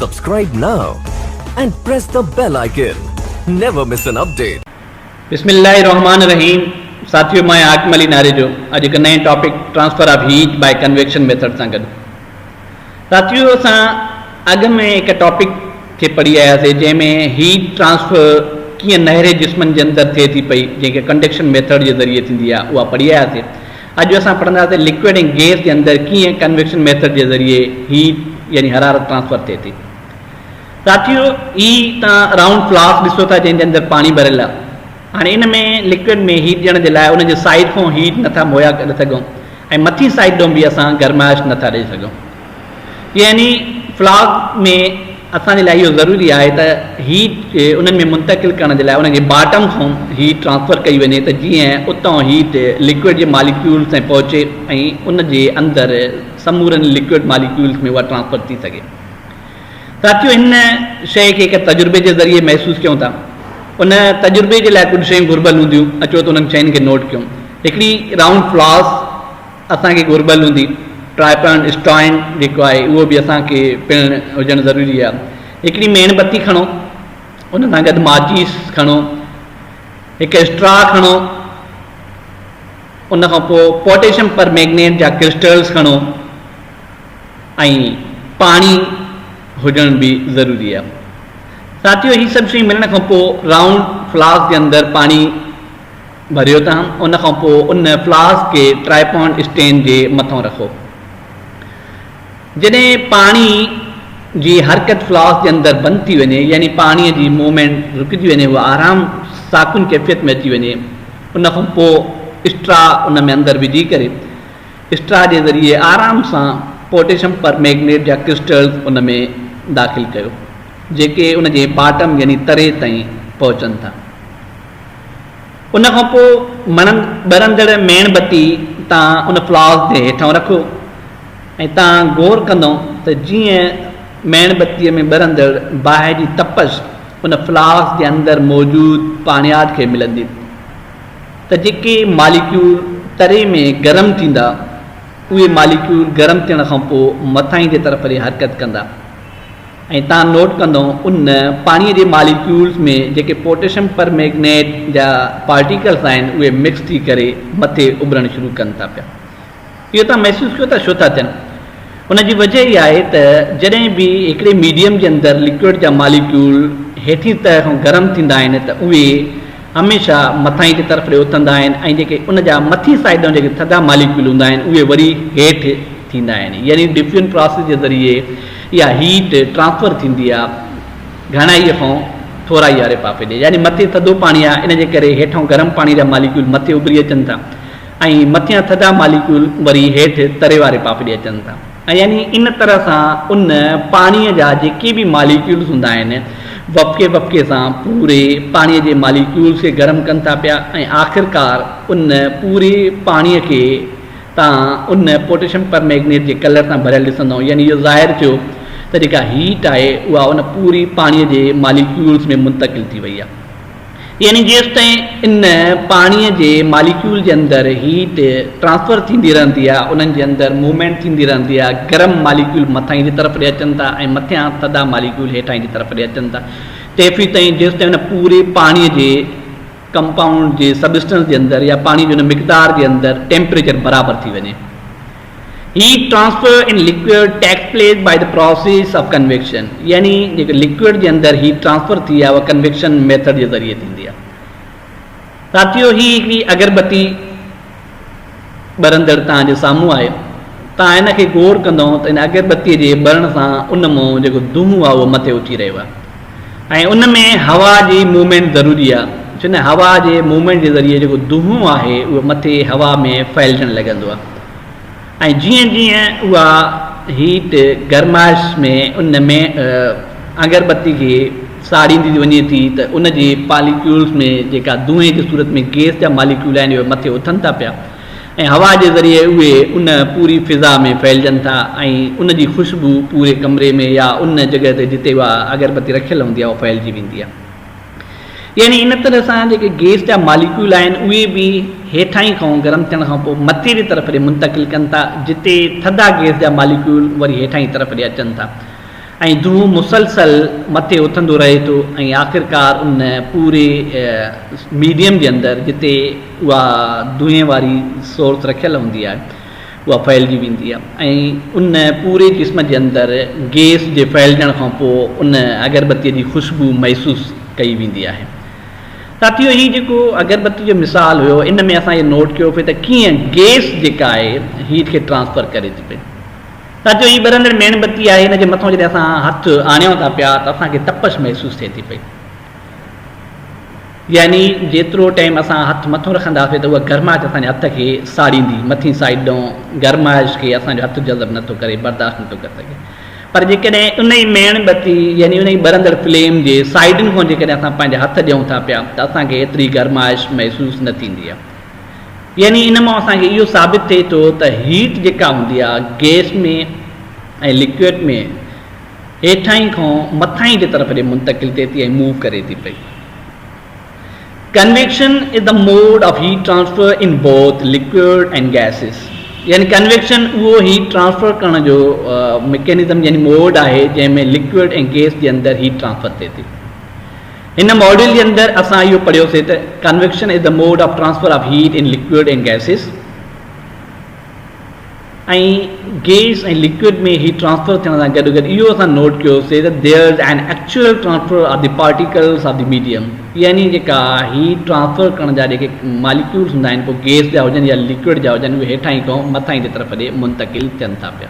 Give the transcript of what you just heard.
Subscribe now and press the bell icon. Never miss an update. بسم الله الرحمٰن الرحيم ساٿيو مان آهيان حاڪم علي ناريجو اڄ هڪ نئين topic transfer of heat by convection method سان گڏ ساٿيو اسان اڳ ۾ هڪ ٽاپڪ کي پڙهي آياسي جنهن ۾ هيٽ ٽرانسفر ڪيئن نهري جسمن جي اندر ٿئي ٿي پئي جنهن کي ڪنڊڪشن ميٿڊ جي ذريعي ٿيندي آهي اها پڙهي آياسي اڄ اسان پڙهنداسين لڪوئڊ ۽ گيس جي اندر ڪيئن ڪنويڪشن ميٿڊ جي ذريعي هيٽ يعني حرارت ٽرانسفر ٿئي ٿي. ساٿيو هي توهان رائونڊ فلاسڪ ڏسو ٿا جنهن جي اندر پاڻي ڀريل آهي. هاڻي ان ۾ لڪوئڊ ۾ هيٽ ڏيڻ جي لاء ان جي سائيڊ کان هيٽ نٿا مهيا ڪري سگهون ۽ مٿين سائيڊ ڏانهن به اسان گرمائش نٿا ڏئي سگهون. يعني فلاڪ ۾ اسان جي لاء اهو ضروري آهي ته هيٽ کي انهن ۾ منتقل ڪرڻ جي لاء انهن جي باٽم کان هيٽ ٽرانسفر ڪئي وڃي ته جيئن اتان هيٽ لڪوئڊ جي ماليڪيولز تائين پهچي ۽ ان جي اندر سمورن لڪوئڊ ماليڪيولز ۾ اها ٽرانسفر ٿي سگهي. ساٿيو هن شيء کي هڪ تجربي جي ذريعي محسوس ڪيون ٿا. ان تجربي جي لاء ڪجهه شيون گهربل هونديون اچو ته انهن شين کي نوٽ ڪيون. هڪڙي رائونڊ فلاسڪ اسان کي گهربل هوندي. ٽرائپانڊ اسٽائنڊ جيڪو آهي اهو به اسان کي پڻ هجڻ ضروري آهي. هڪڙي ميڻ بتي کڻو ان سان گڏ ماچيس کڻو، هڪ اسٽرا کڻو، ان کان پوء پوٽيشم پرميگنيٽ جا ڪرسٽلز کڻو ۽ پاڻي هجڻ به ضروري آهي. ساٿيو هي سڀ شيون ملڻ کان پوء رائونڊ فلاسڪ جي اندر پاڻي ڀريو ته ان کان پوء ان فلاسڪ کي ٽرائپانڊ اسٽينڊ جي مٿان رکو. جڏهن پاڻي جي حرڪت فلاسڪ جي اندر بند ٿي وڃي يعني پاڻي جي موومينٽ رڪجي وڃي اها آرام ساڪن ڪيفيت ۾ اچي وڃي ان کان پوء اسٽرا ان ۾ اندر وجهي ڪري اسٽرا جي ذريعي آرام سان پوٽيشم پرميگنيٽ جا ڪرسٽلز ان ۾ داخل ڪيو جيڪي ان جي باٽم يعني تري تائين پهچن ٿا. ان کان پوء مڻن ٻرندڙ ميڻ بتي تان ان فلاسڪ جي هيٺان رکو ۽ تان غور ڪندؤ ته جيئن ميڻ بتيء ۾ ٻرندڙ باهه جي تپش ان فلاسڪ جي اندر موجود پاڻياٺ کي ملندي ته جيڪي ماليڪيول تري ۾ گرم ٿيندا اهي ماليڪيول گرم ٿيڻ کان پوء مٿاهين جي طرف ڏي حرڪت ڪندا. ۽ توهان نوٽ ڪندؤ ان پاڻي جي ماليڪيولز ۾ جيڪي پوٽيشم پرميگنيٽ جا پارٽيڪلز آهن اهي مڪس ٿي ڪري مٿي اڀرڻ شروع ڪن ٿا پيا. اهو توهان محسوس ڪيو ٿا ڇو ٿا ٿين؟ ان جي وجه اها آهي ته جڏهن به هڪڙي ميڊيم جي اندر لڪوئڊ جا ماليڪيول هيٺين تهه کان گرم ٿيندا آهن ته اهي هميشه مٿاهين جي طرف ڏي اٿندا آهن ۽ جيڪي ان جا مٿين سائيڊ ڏانهن جيڪي ٿڌا ماليڪيول هوندا آهن اهي وري هيٺ ٿيندا آهن يعني ڊفيون پراسيس جي ذريعي اها هيٽ ٽرانسفر ٿيندي آهي گهڻائي کان ٿورائي واري پاسي ڏي يعني مٿي ٿڌو پاڻي آهي ان جي ڪري هيٺان گرم پاڻي جا ماليڪيول مٿي اڀري اچن ٿا ۽ مٿيان ٿڌا ماليڪيول وري هيٺ تري واري پاسي ڏي اچن ٿا ۽ يعني ان طرح سان ان پاڻي جا جيڪي به ماليڪيولز هوندا آهن وفقي وفقي سان پوري پاڻي جي ماليڪيولز کي گرم ڪن ٿا پيا ۽ آخرڪار ان پوري پاڻي کي تان ان پوٽيشم پرميگنيٽ جي ڪلر سان ڀريل ڏسندؤ يعني اهو ظاهر ٿيو ته جيڪا هيٽ آهي اها ان پوري پاڻي جي ماليڪيولز ۾ منتقل ٿي وئي آهي يعني جيستائين ان پاڻي جي ماليڪيول جي اندر هيٽ ٽرانسفر ٿيندي رهندي آهي انهن جي اندر موومينٽ ٿيندي رهندي آهي گرم ماليڪيول مٿائين جي طرف ڏي اچن ٿا ۽ مٿيان ٿڌا ماليڪيول هيٺائين جي طرف ڏي اچن ٿا تيفيتائين جيستائين ان پوري پاڻي جي ڪمپائونڊ جي سبسٽنس جي اندر يا پاڻي جي ان مقدار جي اندر ٽيمپريچر برابر ٿي وڃي. Heat transfer in liquid takes place by the process of convection يعني جيڪي لڪوئڊ جي اندر هيٽ ٽرانسفر ٿي آهي اها ڪنويڪشن ميٿڊ جي ذريعي ٿيندي آهي. ساٿيو هي هڪڙي اگربتي ٻرندڙ توهان جي سامهون آهي. توهان ان کي غور ڪندؤ ته ان اگربتي جي ٻرڻ سان ان مان جيڪو دونهون آهي اهو مٿي اٿي رهيو آهي. ۽ ان ۾ هوا جي موومينٽ ضروري آهي ڇو نه هوا جي موومينٽ جي ذريعي جيڪو دونهون آهي اهو مٿي هوا ۾ ڦهلجڻ لڳندو آهي ۽ جيئن جيئن اها هيٽ گرمائش ۾ ان ۾ اگربتي کي ساڙيندي وڃي ٿي ته ان جي ماليڪيولز ۾ جيڪا دونهين جي صورت ۾ گيس جا ماليڪيول آهن اهي مٿي اٿن ٿا پيا ۽ هوا جي ذريعي اهي ان پوري فضا ۾ ڦهلجن ٿا ۽ ان جي خوشبو پوري ڪمري ۾ يا ان جڳهه تي جتي اها اگربتي رکيل هوندي آهي اها ڦهلجي ويندي آهي. يعني ان طرح سان جيڪي گيس جا ماليڪيول آهن اهي به هيٺائين کان گرم ٿيڻ کان پوء مٿي جي طرف ڏي منتقل ڪن ٿا جتي ٿڌا گيس جا ماليڪيول وري هيٺائين طرف ڏي اچن ٿا. ۽ دونهون مسلسل مٿي اٿندو رهي ٿو ۽ آخرڪار ان پوري ميڊيم جي اندر جتي اها دونهين واري سورس رکيل هوندي آهي اها ڦهلجي ويندي آهي ۽ ان پوري جسم جي اندر گيس جي ڦهلجڻ کان پوء ان اگربتيء جي خوشبو محسوس ڪئي ويندي آهي. ساٿيو هي جيڪو اگربتي جو مثال هيو ان ۾ اسان اهو نوٽ ڪيو پئي ته ڪيئن گيس جيڪا آهي هيٽ کي ٽرانسفر ڪري ٿي پئي. ساٿيو هي ٻرندڙ ميڻ بتي آهي ان جي مٿان جڏهن اسان هٿ آڻيون ٿا پيا ته اسان کي تپش محسوس ٿئي ٿي پئي. يعني جيترو ٽائيم اسان هٿ مٿو رکنداسين ته اها گرمائش اسان جي هٿ کي ساڙيندي، مٿين سائيڊ ڏانهن گرمائش کي اسان جو هٿ جذب نٿو ڪري، برداشت نٿو ڪري سگهي. پر جيڪڏهن انهي ميڻ بتي يعني انهي ٻرندڙ فليم جي سائيڊن کان جيڪڏهن اسان پنهنجا هٿ ڏيون ٿا پيا ته اسان کي ايتري گرمائش محسوس نه ٿيندي آهي. يعني ان مان اسان کي اهو ثابت ٿئي ٿو ته هيٽ جيڪا هوندي آهي گيس ۾ ۽ لڪوئڊ ۾ هيٺاهين کان مٿاهين جي طرف ڏي منتقل ٿئي ٿي ۽ موو ڪري ٿي پئي. Convection is the mode of heat transfer in both liquid and gases يعني ڪنويڪشن اهو هيٽ ٽرانسفر ڪرڻ جو مڪينزم يعني موڊ آهي جنهن ۾ لڪوئڊ ۽ گيس جي اندر هيٽ ٽرانسفر ٿئي ٿي. هن ماڊيول جي اندر اسان اهو پڙهيوسي ته convection is the mode of transfer of heat in liquid and gases. ۽ Gas ۽ liquid ۾ heat transfer ٿيڻ سان گڏ گڏ اهو اسان نوٽ ڪيوسي ته there is an actual transfer of the particles of the medium يعني جيڪا هيٽ ٽرانسفر ڪرڻ جا جيڪي ماليڪيولز هوندا آهن پوء گيس جا هجن يا لڪوئڊ جا هجن اهي هيٺائين کان مٿائين جي طرف ڏي منتقل ٿين ٿا پيا.